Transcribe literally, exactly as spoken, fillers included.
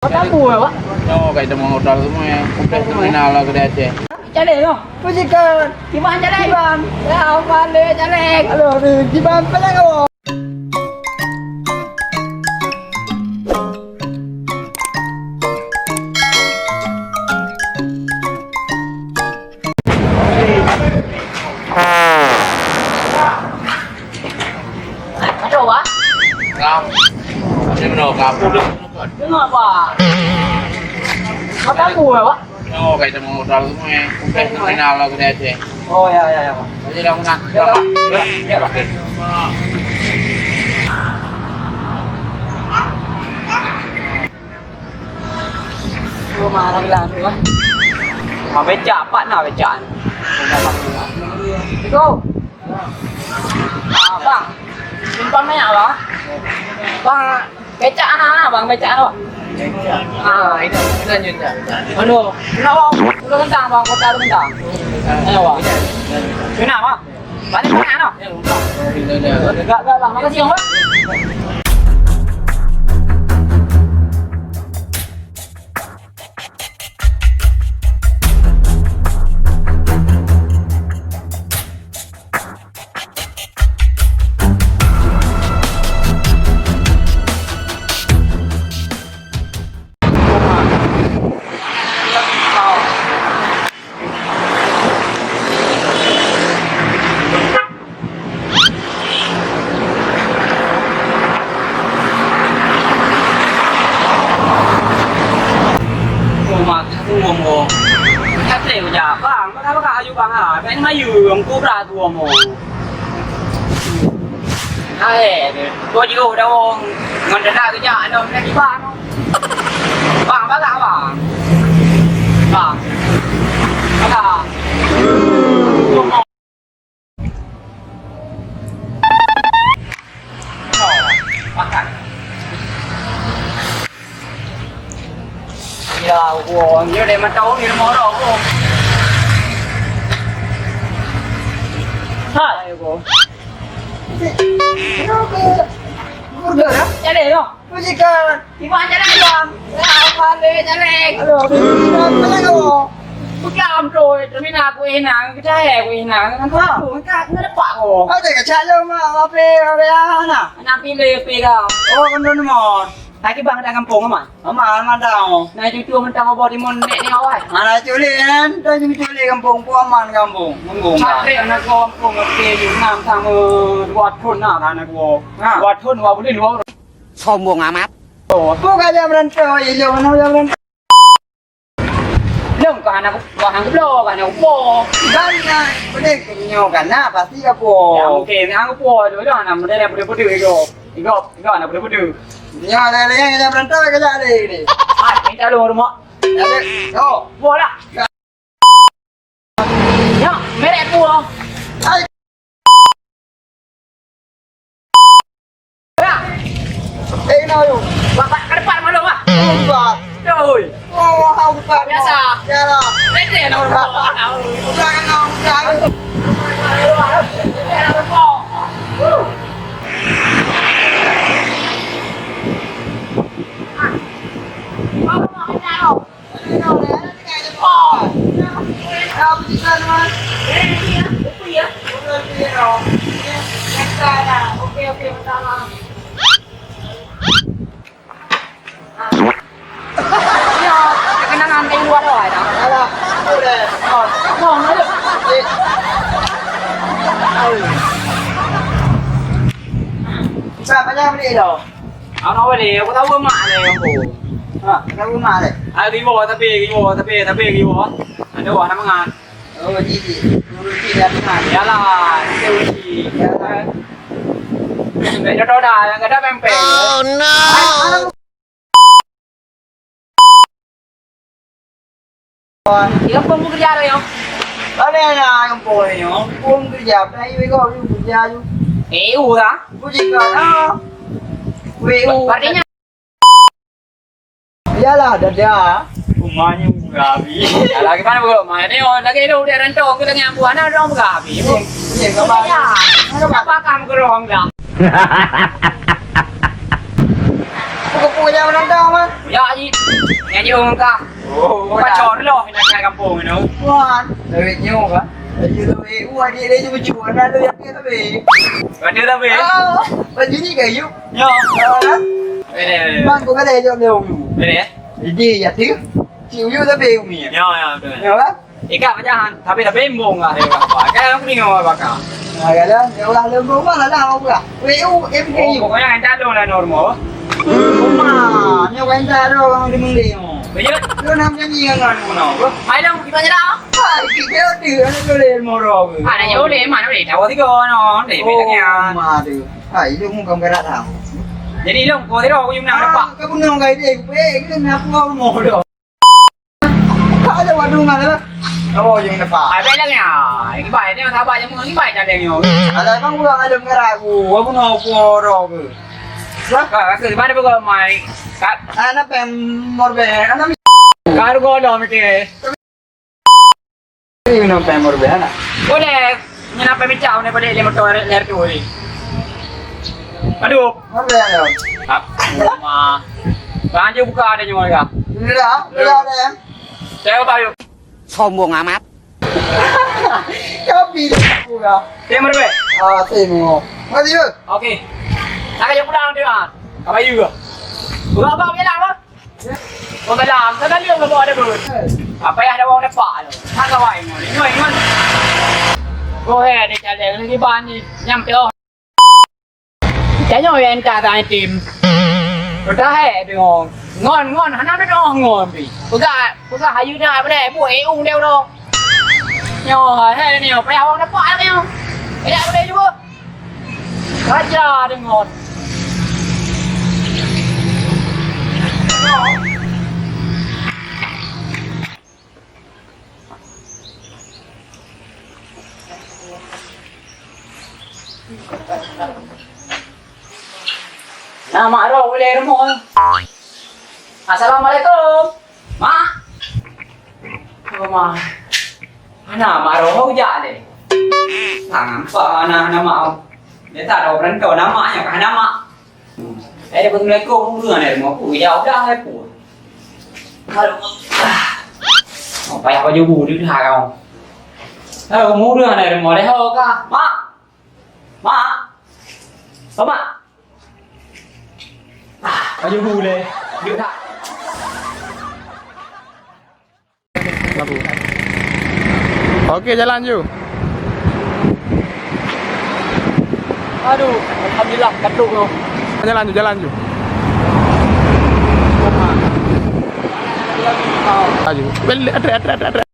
Hotel bu, Pak? Nyoe ka teumpat hotel semua, eh. Hotel terminal lah kedai Aceh. Caleng, oh. Pujikan. Kiban caleng. Kiban. Ya, Allah, caleng. Aduh, aduh, kiban paling awak. Aduh, Pak. Ngam. Ini benar, ngam. Dengar, Pak. Hotel bu, Pak? Oh, ka teumpat hotel semua, eh. Hotel terminal lah kedai Aceh. Oh, ya, ya, ya, Pak. Jadi dah menang. Ya, Pak. Ya, Pak. Oh, marah lah tu, ah. Ah, becak, pat na becak. Assalamualaikum. Ah, bang. Simpang banyak, bang. Bang, becak hana, bang, becak hana, bang. Ah, itu, lanjut, ya. Aduh, kenapa, bang? Udah kentang, bang, kota udah kentang. Ayo, bang. Kenapa? Balik mana, no? Gak, gak, bang. Makasih, bang. Rumah satu ngomong. Satu ya, bang. Bang, bang, ayo, bang, ah. Bang, mayu, yang kubra tu ngomong. Hai, kau jiôh dawong ngon dana kejak anom nak tiba noh. Bang, bagah, bang. Bang. Bagah. Makan. Ya Allah, nyoe deh mata orang ni lemah orang, bro. Hai, bro. Burger, ya? Jadi, ya. Pujikan. Iman jadi, Bang. Ya, Bang, jadi. Aduh, pujikan, mana kau? Bukan, bro. Terminal aku enak, kita ya, aku enak. Kan tu, kan, kan dapat kau. Ada kacau, mak, apa, apa, ya, nah. Anak pilih, pilih. Oh, kan tu, nomor. Lagi bang dah kampung aman? Aman, aman dah. Nah, cucu mentang obor timun nek ni awai. Mana culik kan? Dah culik kampung pun aman kampung. Kampung. Sampai anak gua kampung, oke, enam sama dua tahun lah anak gua. Ha. Dua tahun, dua bulan, dua orang. Sombong amat. Oh, aku gak ada berantau, ya, mana ada berantau. Lom ka hana ku, ka hana ku bloe, ka hana ku po. Kan na, boleh ke nyoe kan na, pasti ka po. Ya, oke, hana ku po tu dah, na model yang putih-putih tu. Igop, igop, na putih-putih. Nyoe ada lagi yang ada berantau, ada lagi ni. Ah, minta lu rumah. Ada. Oh, po lah. Ya, merek po. Hai. Eh, no, yo. Wah, wah, ke depan malu, wah. Bukan. Doi. Oh, wah, bukan. Biasa. Ya lah. Rete, no. Bukan, no, bukan. Sa payah beli dah. Anak boleh, aku tahu mak dia, aku. Ha, aku tahu mak dia. Ah, ribu tapi, ribu tapi, tapi ribu. Ada orang nak mangan. Oh, jadi. Turun dia mangan. Yalah, dia uji. Yalah. Baik, dah tahu dah, yang ada pempek. Oh, no. Di kampung mu kerja tu, yo? Ada na kampung ni, yo. Kampung kerja, apa yang kau kerja tu? Eh, urang. Aku cakap, ah. Wei, u. Artinya? Yalah, dada. Rumahnya murah, Bi. Yalah, gimana, bro? Mana ni, oh, lagi hidup di rantau, kita nyambu, anak orang murah, Bi. Iya, iya, kabar. Ya, kabar kamu ke ruang dah? Buku-buku jangan menantang, Man. Ya, Haji. Ngaji orang Mekah. Oh, bukan dah. Cor loh, nak kat kampung, you know. Wan, lewat nyoe, kan? Laju lewat, wah, dia, dia cuba-cuba, nak tu yang dia tapi. Ada tapi? Ah, baju ni kayu. Ya. Ah, kan? Ini, ini. Man, kau kata jawab dia dulu. Ini, ya? Jadi, ya, dia. Cik Uyu tapi umi, ya? Ya, ya, betul. Ya, kan? Ikat pajahan, tapi dah bembong lah dia bakar. Kan aku tengok bakar. Nah, jalan, ya Allah, lembong lah, lah, Allah. W U M K U. Oh, pokoknya kan tak ada lah normal. Rumah, ni kan tak ada orang di Mende. Betul? Lu nak nyanyi dengan anu, kenapa? Hai, dong, kita nyerah. Hai, kita ada, ada boleh moro. Ada je boleh, mana boleh? Tahu tiga, no. Deh, bedanya. Oh, madu. Hai, lu muka merah tahu. Jadi, lu, kau tidak, aku yang nak dapat. Ah, kau pun nak kau ide, eh, kau nak aku mau dah. Ada waduh mana lah. Oh, yang depan. Ada lagi ya. Ini baik, ini sabar je, ini baik ada yang. Ada bang gua ada merah aku. Aku nak aku orang ke. Lah, kau rasa di mana pun mai. Kat. Anak pem morbe, anak. Kau gua dah mikir. Ini nak pem morbe, anak. Boleh. Ini nak pem cak, ini boleh lima motor leher tu. Aduh. Morbe, anak. Ah, rumah. Lanjut buka ada nyawa ya. Ini dah, dah ada ya. Saya apa yuk? Sombong amat. Tapi aku dah. Saya merubah. Ah, saya mau. Mari yuk. Okey. Nak kerja pulang dia. Apa yuk? Buat apa bilang apa? Kau dalam, kau dalam kau ada ber. Apa yang ada orang dapat tu? Nak kawai ni. Ni ni. Kau hai ni calon lagi ban ni. Nyam teh. Tanyoe nyang ka ta item. Dah hai bingung. Ngon, ngon, hana teudoh ngon pi. Peugah, peugah ayu na beudai, bu e ung deu dong. Nyoe hai nyoe payah wong dapat nyoe. Payah beudai juga. Raja deungon. Nah, mak roh ulèe rumoh. Assalamualaikum. Mak. Oh, mak. Mana mak roh jak lé? Nampak anak-anak mak. Dia tak tahu perantau nama nya kan nama. Eh, dia beutôi-beutôi ureueng nyan rumoh ku, ya udah aku. Aduh. Oh, payah baju bu dia dah kau. Aduh, ureueng nyan rumoh deh ho ka. Mak. Mak. Oh, mak. Ah, baju bu deh. Dia dah. Lampu. Okey, jalan ju. Aduh, alhamdulillah, katuk tu. Jalan ju, jalan ju. Laju. Bel-, atrek, atrek, atrek, atrek.